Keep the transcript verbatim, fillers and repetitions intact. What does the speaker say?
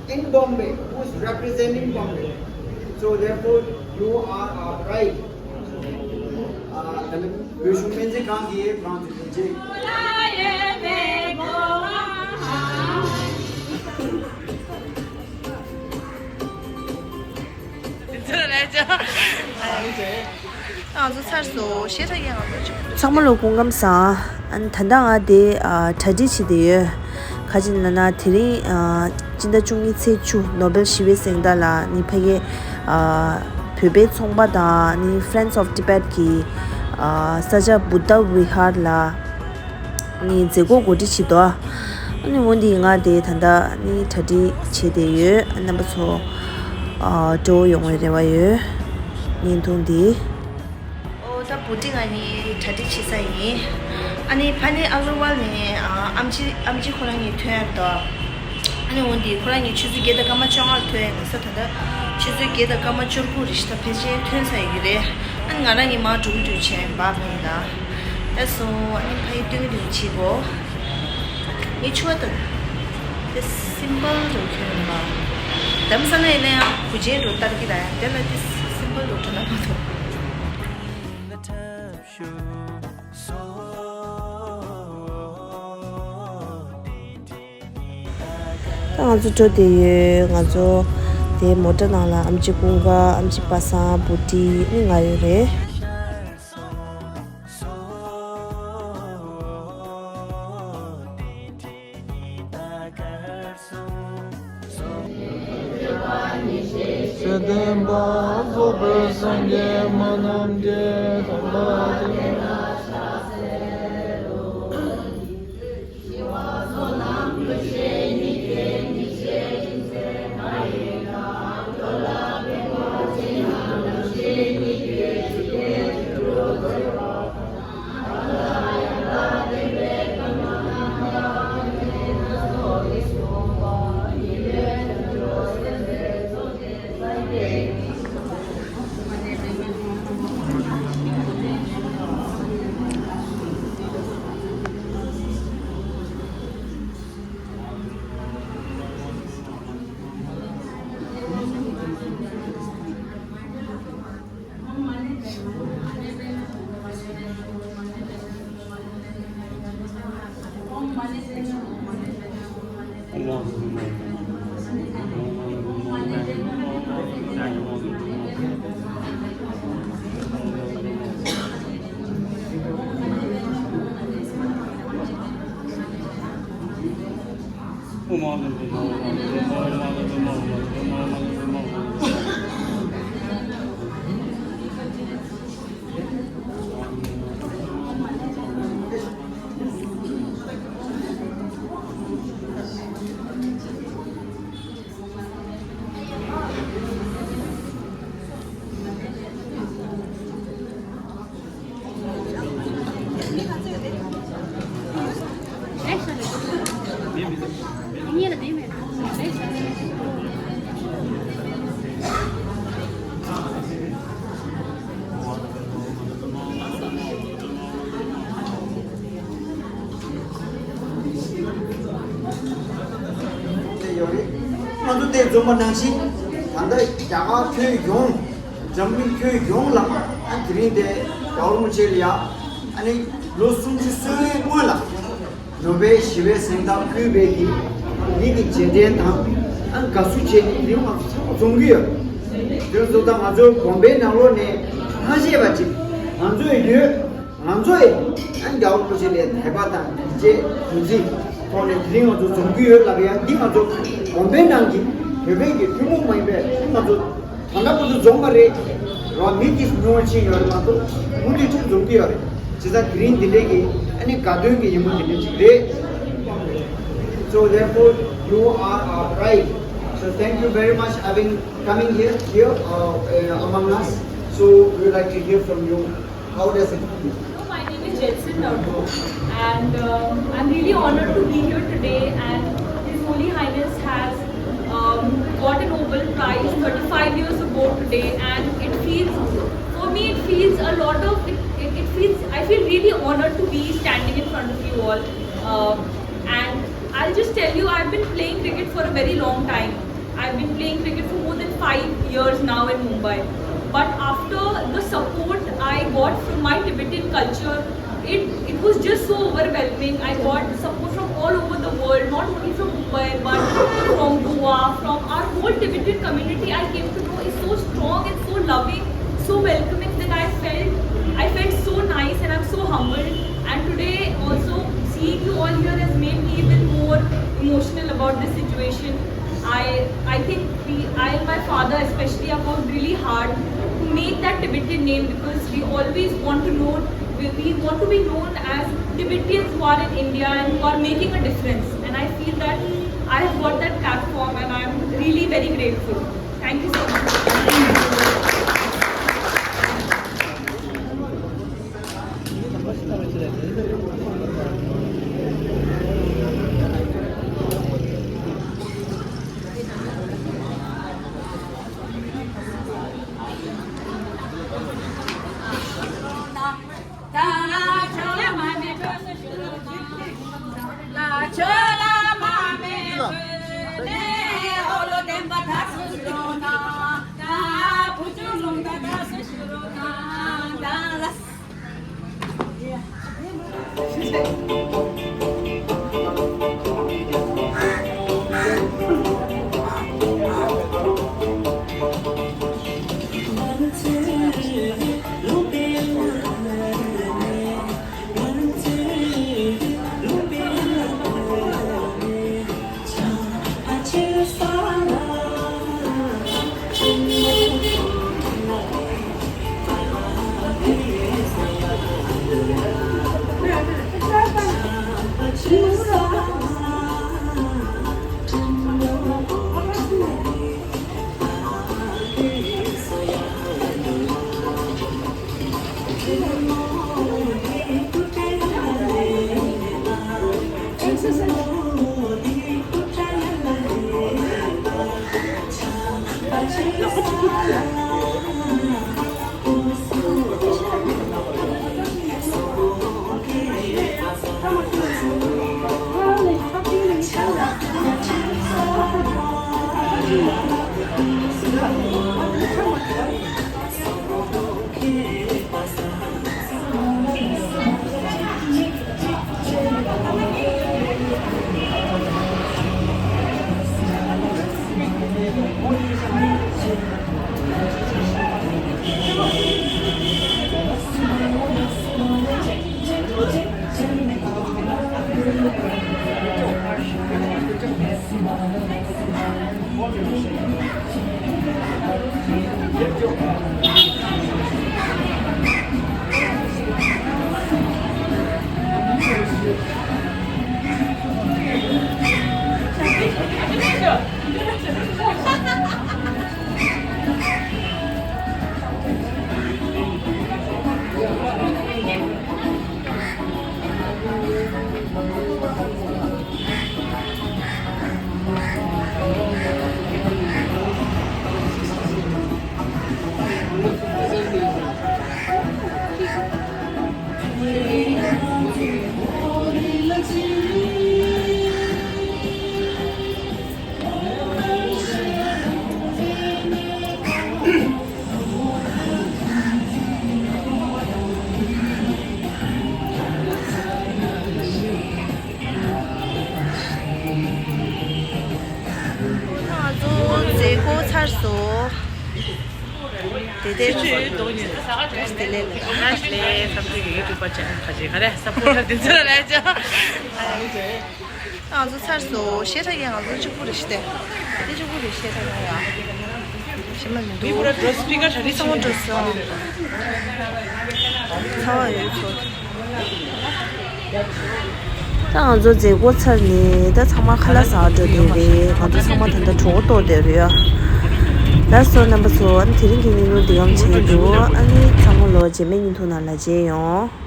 in Bombay, who is representing Bombay. So therefore, you are our pride. ཨ་ད་ནི་བོད་གཞུང་སྨན་རྩིས་ཁང་གིས་ཁོང་ཚོ་དེ་རྗེས། ང་ཚོ་ཚར་སོང་། ཞེ་དྲག་ཡག་པོ་བྱུང་། ཚང་མ་ལ་སྐུ་ཁམས་བཟང་། ཨ་ནི་ད་ལྟ་ང་དེ་ཨ་གྲ་སྒྲིག་བྱེད་བསྡད་ཡོད། ག་ཅི་ལབ་ན་དེ་རིང་ཨ་སྤྱི་ཟླ་བཅུ་གཉིས་ཚེས་བཅུ་ནོ་བེལ་ཞི་བའི་གཟེངས་རྟགས་ལ་ནི་ཕ་གི་ཨ་བོད་པའི་ཚོང་པ་དང་ནི་Friends of Tibet གི་ཨ་ས་ཆ་Buddha Vihar ལ་ནི་མཛད་སྒོ་གོ་སྒྲིག་བྱེད་དོ། ཨ་ནི་འོ་འདི་ང་དེ་ད་ལྟ་ནི་གྲ་སྒྲིག་བྱེད་བསྡད་ཡོད། རྣམ་པ་ཚོ་ཨ་སྤྲོ་པོ་ཡོང་བའི་རེ་བ་ཡོད། བརྙན་ཐུང་འདི། ཨོ་ད་བུ་ཏི་ང་གཉིས་གྲ་སྒྲིག་བྱེད་ས་ཡིན། ཨ་ནི་ཕ་ནི་ཨ་རུ་ཝལ་ནས་ཨ་ཨམ་ཆི་ཨམ་ཆི་ཁོ་རང་གཉིས་ཐོན་ཡ་འདུག་ཨ་ནི་འོ་འདི་ཁོ་རང་གཉིས་ཆུ་ཚོད་བརྒྱད་དང་སྐར་མ་བཅོ་ལྔར་ཐོན་ཡ་ཡིན་ས། ད་ལྟ་ཆུ་ཚོད་བརྒྱད་དང་སྐར་མ་བཅུ་དགུ་རེད་ཤག་ད་ཕལ་ཆེར་ཐོན་ཚར་ཡོད་ཀྱི་རེད། ཨ་ནི་ང་རང་གཉིས་མར་འགྲོ་གི་འགྲོ་བྱས་ཡིན་པ་ཕ་ཡིན་ད། ལགས་སོ། ཨ་ནི་ཕ་ཡི་སྟོན་གྱི་འདུག་བྱེད་གོ། ངས་ཕྱུ་པ་དང་། དེ་སིམ་པལ་འགྲོ་ཁྱོད་ཡིན་པ། དམ་ས་ན་ཡིན་ན་ཡང་བུ་ཆེན་འགྲོ་ལྟར་གྱི་ར་ཡང་དེ་ལ་དེ་སིམ་པལ་འགྲོ་གྲོ་ན་མ་ཐོབ། ད་ང་ཚོ་འགྲོ་བསྡད་ཡོད། ང་ཚོ་དེ་མོ་ཊ་ནང་ལ་ཨམ་ཆི་ཀུན་དགའ། ཨམ་ཆི་པ་སངས། བུ་ཏི་ནི་ང་ཡོད་རེད། ཚེ་བརྟན་པ་རྫོགས་པའི་སངས་རྒྱས་མ་རྣམས་ཀྱི་དམ་པ་དེ། དེ་ཡོད་རེད། ང་ཚོ་དེ་འཛོམས་པ་ནང་བཞིན་ད་ལྟ་རྒྱ་གར་ཁྱོན་ཡོངས། འཛམ་གླིང་ཁྱོན་ཡོངས་ལ་ཨ་དེ་རིང་དེ་རྒྱལ་བ་རིན་པོ་ཆེ་ལ་ཡ་ཨ་ནི་ལོ་སུམ་ཅུ་སོ་ལྔའི་སྔོན་ལ་ནོ་བེལ་ཞི་བའི་གཟེངས་རྟགས་ཕུལ་བའི་གི་འདི་གི་རྗེས་དྲན་དང་ཨ་དགའ་བསུ་བྱས་ནས་དེ་རིང་ང་ཚོ་ཚང་མ་འཛོམས་ཀྱི་ཡོད། དེ་ཚོ་ད་ང་ཚོ་གོམ་པའི་ནང་ལོགས་ནས་ཁ་ཤས་པ་ཅིག་ང་ཚོ་ཡོད། ང་ཚོ་ཡི་ཨ་རྒྱལ་བ་རིན་པོ་ཆེ་ལ་དད་པ་དང་དད་རྗེས་འདུ་འཛི་ཐོག་ནས་དེ་རིང་ང་ཚོ་འཛོམས་ཀྱི་ཡོད་ལབ་ཡ་འདི་ང་ཚོ་གོམ་པའི་ནང་གི་བོད་པའི་གི་ཐུན་མོང་མ་ཡིན་པའི་ང་ཚོ་ད་ལྟ་བར་དུ་འཛོམས་པ་རེད། རོ་མི་དེ་ཉུང་བ་ཕྱིན་ཡོད་རེད་མ་གཏོགས་མུ་མཐུད་ཅིག་འཛོམས་ཀྱི་ཡོད་རེད། བྱས་ཙང་དེ་རིང་འདི་འདྲའི་གི་ཨ་ནི་དགའ་སྟོན་གི་ཉིན་མོ་འདི་འདྲ་ཅིག་རེད། So therefore, you are our pride. So thank you very much having coming here, here uh, uh, among us. So we would like to hear from you. How does it feel? Hello, my name is Jetson Nardu, and um, I'm really honored to be here today. And His Holy Highness has um, got a Nobel Prize thirty-five years ago today, and it feels, for me, it feels a lot of, it, it, it feels, I feel really honored to be standing in front of you all. Uh, and I'll just tell you, I've been playing cricket for a very long time. I've been playing cricket for more than five years now in Mumbai. But after the support I got from my Tibetan culture, it, it was just so overwhelming. I got support from all over the world, not only from Mumbai, but from Goa, from our whole Tibetan community. I came to know is so strong and so loving, so welcoming that I felt, I felt so nice and I'm so humbled. And today also seeing you all here has made me even more emotional about this situation. I, I think we, I and my father especially have worked really hard to make that Tibetan name because we always want to know, we, we want to be known as Tibetans who are in India and who are making a difference. And I feel that I have got that platform and I'm really very grateful. Thank you so much. ང་ཚོ་མཛད་སྒོ་ཚར་སོང་། དེ་དེ་ཆུ་ཆུ་དོག་ཉིད་ས་ག་དེ་ལས་ལ། ལས་བསམ་ཚུལ་གྱི་ཡུ་ཊུབ་པ་ཅན་ཁ་ཅིག་ག་རེ་ས་ཕོ་ལ་དེ་ཚོ་ལ་ལས་ཅ། ང་ཚོ་ཚར་སོང་། ཤེས་ཁྲ་ཡང་ང་ཚོ་གཅིག་པུ་རེད་ཤི་སྟེ། དེ་གཅིག་པུ་རེད་ཤེས་ཁྲ་ཡང་ཡ། ཤེས་མ་མི་མི་འདུག་པུ་ར་འགྲོ་སྤི་ཀ་གྲ་རི་སང་བ་འགྲོ་སོང་། ཚ་བ་ཡོད་ཚོ། ད་ང་ཚོ་མཛད་སྒོ་ཚར་ནས་ད་ཚང་མ་ཁ་ལག་ཟ་འགྲོ་དེ་རེད། ང་ཚོ་ཚང་མ་ད་ལྟ་གྲོད་ཁོག་ལྟོགས་བསྡད་རེད་ཡ། ལགས་སོ་རྣམ་པ་ཚོ། ཨ་ནི་དེ་རིང་གི་བརྙན་ཐུང་འདི་གམ་བྱེད་འདུག་ཨ་ནི་ཚང་མ་ལོ་རྗེས་མའི་བརྙན་ཐུང་ནང་ལ་མཇལ་ཡོང་།